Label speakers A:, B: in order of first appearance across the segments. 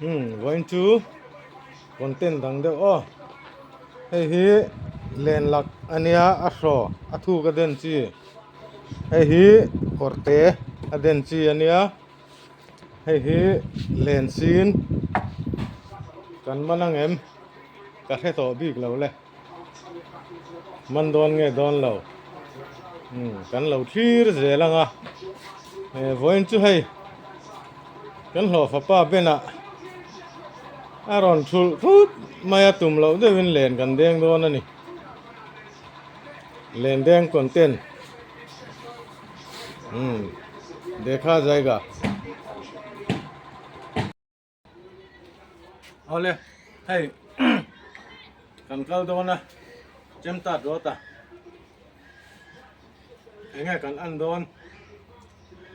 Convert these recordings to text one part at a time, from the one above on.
A: Umm vawiin chu content dang deuh aw hei hi len lak a nia a hraw a thuk a den chi hei hi kawr te a den chi a nia hei hi len sin kan man ang em ka hre tawh bik lo le man dawn nge dawn lo umm kan lo thlir zel ang a he vawiin chu hei kan hlawhfa pa benah a rawn thulh thut mai a tum loh deuhin len kan deng dawn a ni len deng content umm dekha jaiga. Awle hei kan kal dawn a Chemtat road a enge kan en dawn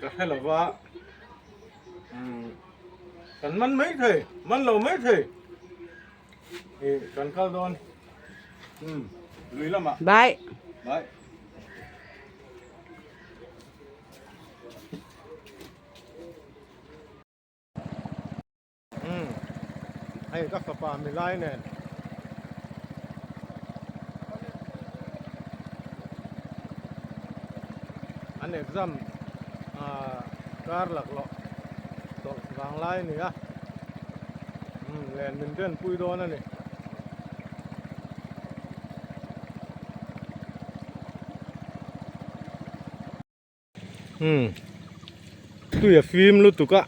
A: ka hre lo va umm kan man mai thei man lo mai thei ih kan kal dawn umm lui lamah
B: Bye.
A: Bye. Umm hei ka fapa milai nen an exam ah kar laklawh tawlh vang lai a ni a umm len min den pui dawn a ni. Umm tui a fim lutuk a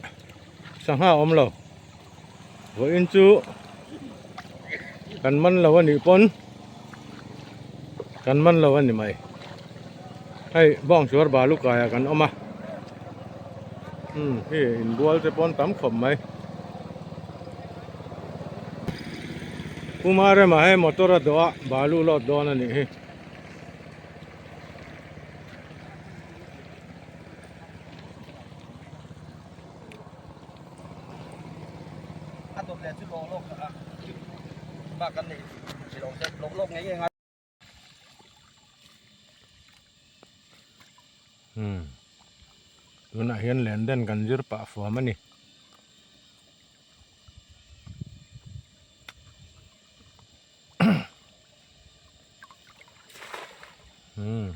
A: sangha a awm lo vawiin chu kan man lo a nih pawn kan man lo a ni mai hei bawng suar balu kaiah kan awm a umm hei inbual te pawn tam khawp mai Puma rema hei motor a dawh a balu load dawn a nih hi. Umm tunah hian len den kan zir pah fuam a ni. Umm.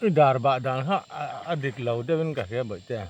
A: I dar bah dan kha a dik lo deuhin ka hria bawihte.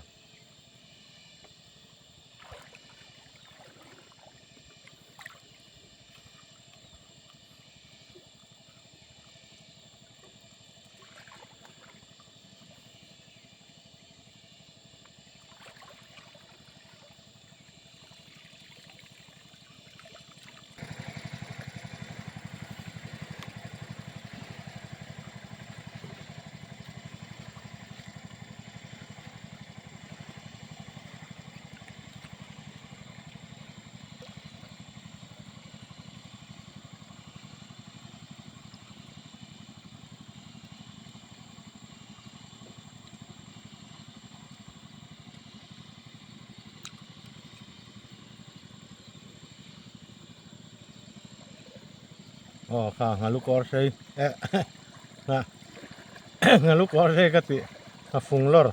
A: Aw kha nghalu kawr sei eh nghalu kawr sei ka tih a fung lawr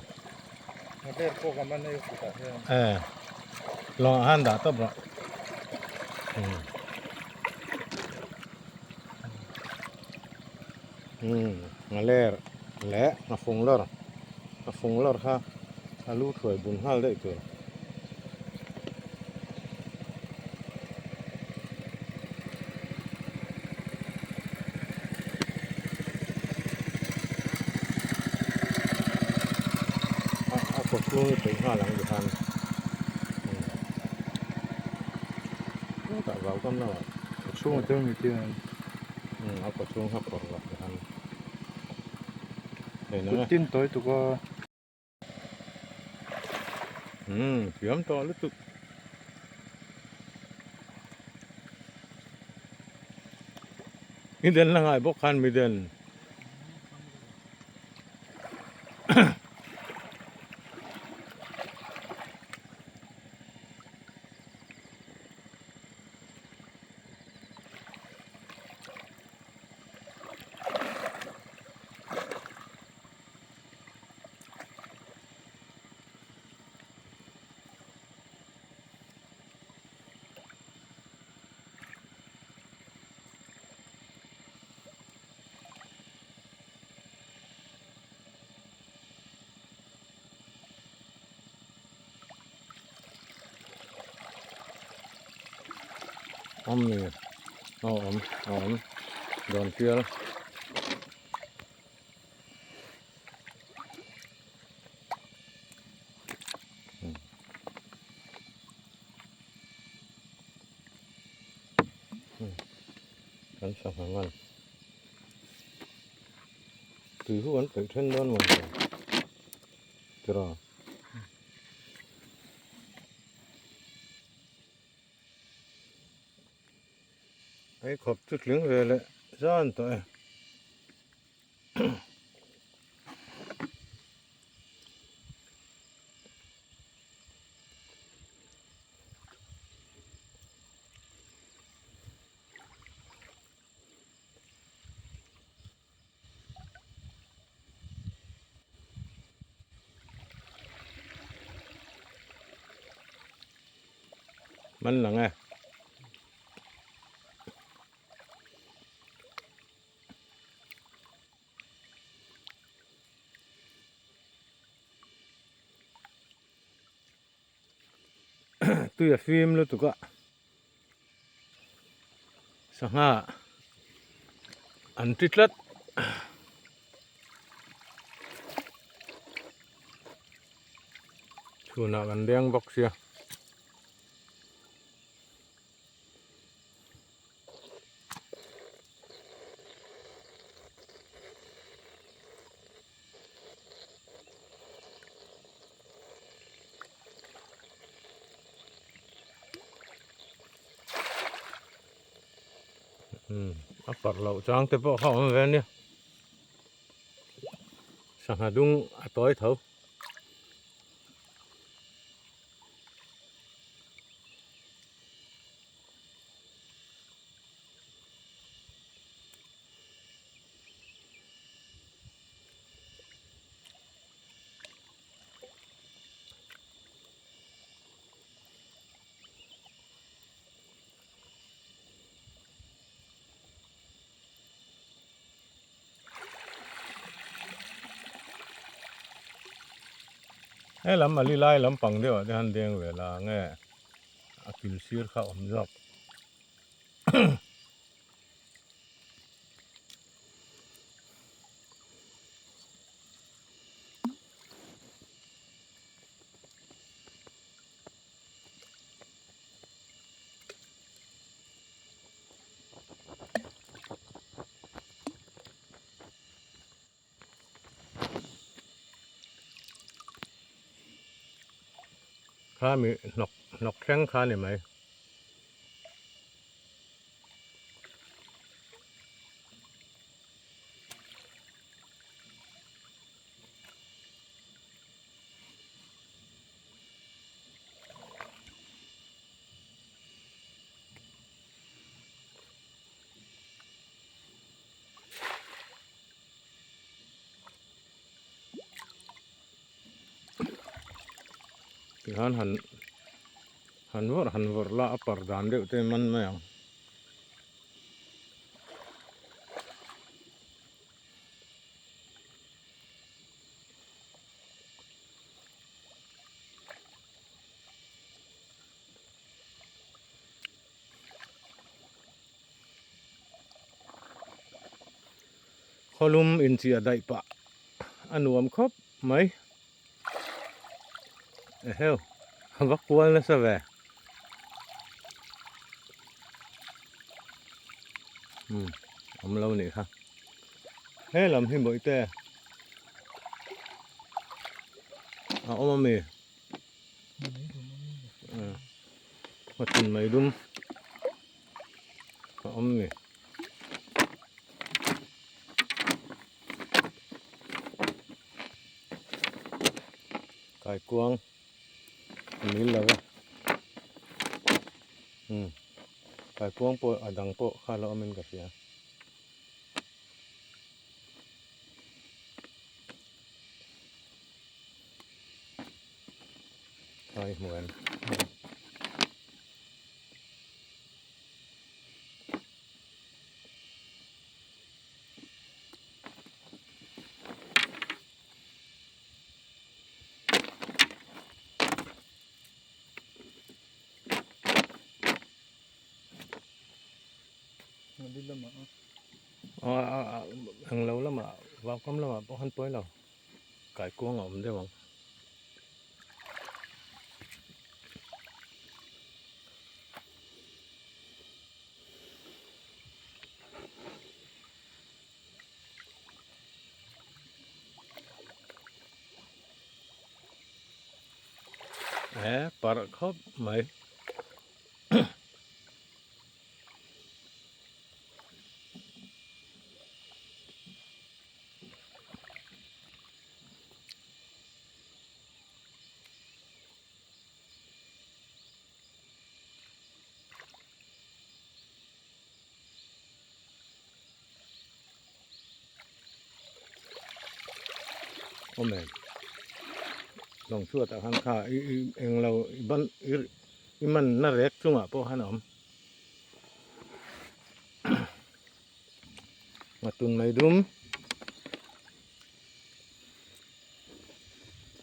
A: eh lawngah khan dah tawp rawh. Umm nga ler leh nga fung lawr nga fung lawr kha a lu thuai bun nghal daih tur. A kawt chhung hi peih nghal ang tikhan hetah vau kam lamah
C: a chhung a tel ni te ang
A: a kawt chhung kha phawrh rawh tikhan
C: kut tin tawi tuk a.
A: Umm thiam tawh lutuk. I den la ngai bawk khan mi den. Awm ni aw awm a awm dawn pial. Kan sangha ngan tui hu an peih then dawn maw tiraw. Hei khawp chu tling ve leh zan tawh e. Man lang e. Tui a fim lutuk a sangha an ti tlat chhunah kan leng bawk sia. A parh loh chang te pawh kha a awm ve ania sangha dung a tawi tho. He lam a li lai lampang deuh ah te han deng ve la nge a kil sir kha awm zawk. Kha mi hnawk hnawk thleng kha ni mai. Tikhan han han vawrh han vawrh la a par dan deuh te man mai ang. Khawlum inchiah daih pah a nuam khawp mai. Eheu a va kual nasa ve. Umm awm lo nih kha. He lam hi bawihte a awm ami? Hmachhun mai dum a awm ni. Kaikuang a mil lo e. Umm kaikuang pawh a dang pawh kha la awmin ka hria. Ai hmu em.
C: Ngadi lamah a.
A: Englo lamah vaukam lamah pawh khan pawi lo kaikuang a awm deuh ang. He parh khawp mai. Awm em lawng chhuat ah khan kha i i englo i ban i i man na rek chungah pawh khan a awm ngatun mai dum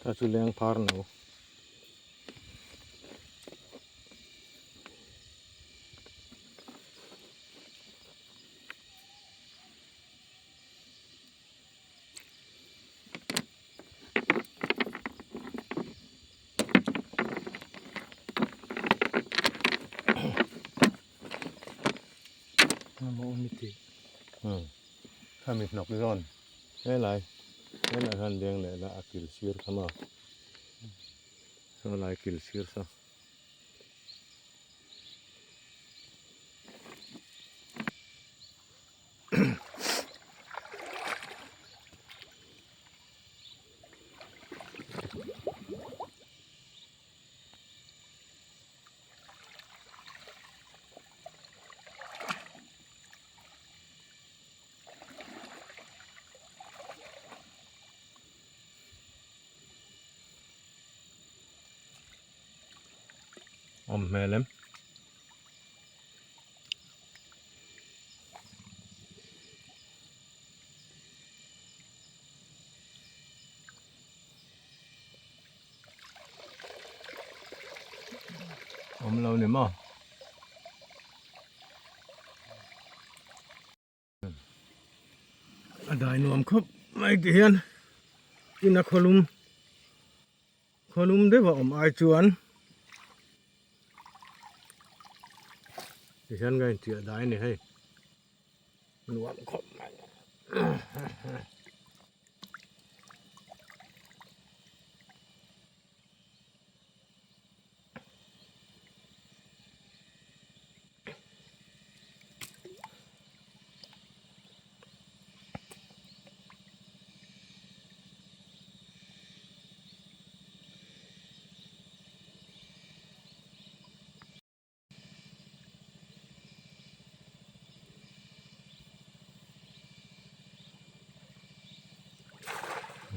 A: ta chu leng phar no. Khami hnawk zawn helai helai hian leng leh la a kil sir kha maw saw lai kil sir saw. Awm hmel em. Awm lo ni maw. A dai nuam khawp mai ti hian in a khawlum khawlum deuh a awm ai chuan ti hian ka inchiah dai a ni hei nuam khawp mai.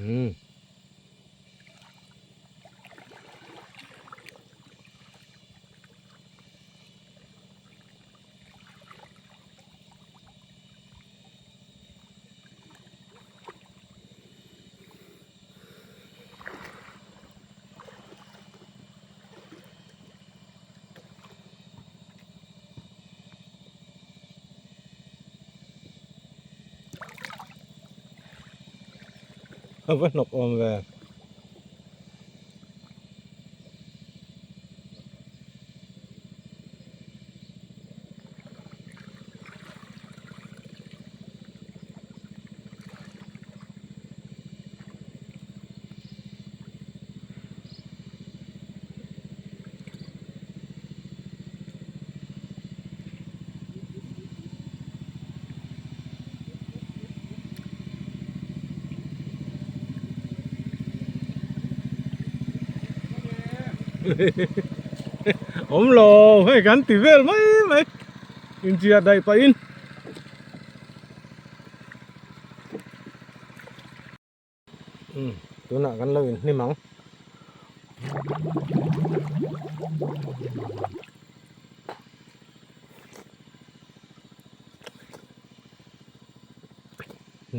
A: Umm. A va hnawk awm ve. Awm lo hei kan ti vel mai mai inchhiar daih pahin. Umm tunah kan lo inhnim ang.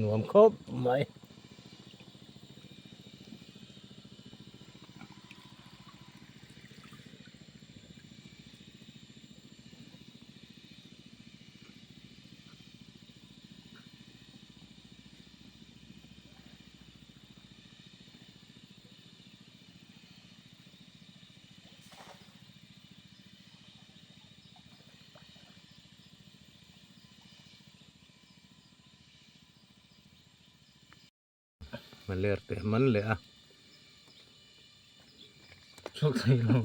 A: Nuam khawp mai. Nghaler te man leh a.
C: Chhuak thei lo.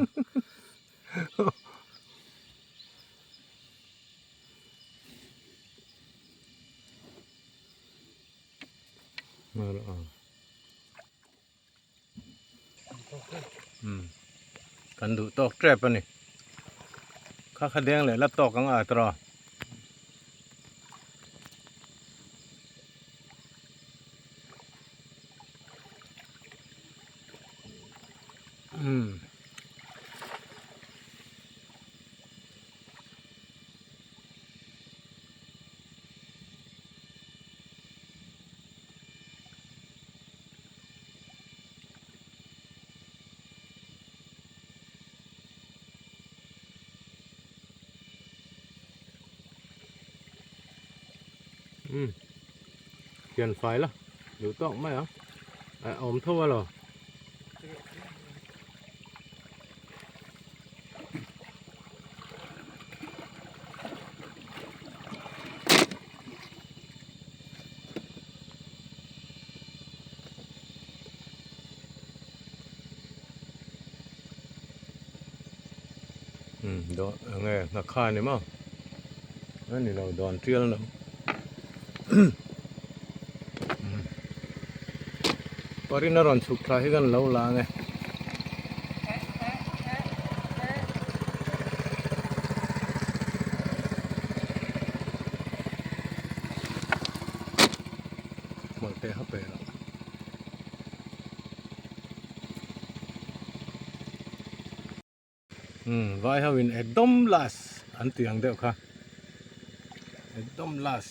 A: Kan duh tawk tep a ni. Kha kha deng leh la tawk ang a tawrh a. Umm. Umm thian fai la duh tawk mai ang a awm tho a lo. Umm dawh eng nge nghakha a ni maw a ni lo dawn tial lo parin a rawn chhuk thla hi kan lo la ang e. Hmawlh teh hap eh loh. Umm vai ho in ekdawm las an tih ang deuh kha ekdawm las.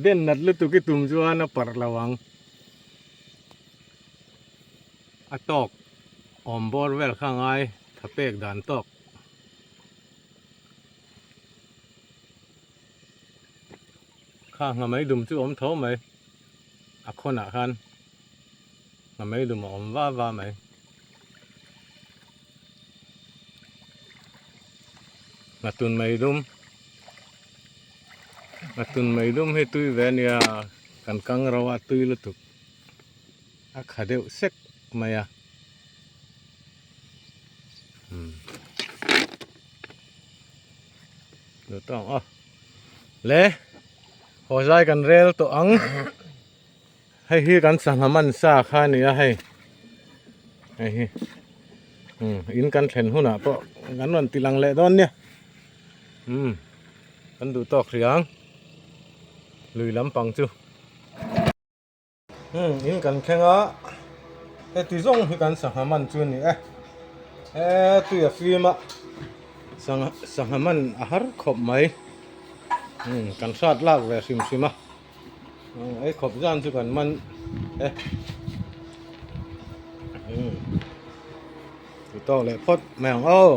A: Den nat lutuk i tum chuan a parh lo ang. A tawk awm bawr vel kha ngai tha pek dan tawk. Kha nghamei dum chu awm tho mai a khawnah khan nghamei dum a awm va va mai. Nghatun mai dum nghatun mai dum hi tui ve ania kan kang ro a tui lutuk. A kha deuh sek mai a umm duh tawk ang aw le haw zai kan rel tawh ang hei hi kan sangha man sa kha a ni a hei hei hi umm in kan thlen hunah pawh kan rawn ti lang leh dawn nia umm kan duh tawk hrih ang lui lampang chu. Umm in kan thleng a heti zawng hi kan sangha man chu a ni e he tui a fim a sangha sangha man a har khawp mai umm kan hrat lak ve hrim hrim a ei khawp zan chu kan man e umm tawk leh phawt mai ang aw.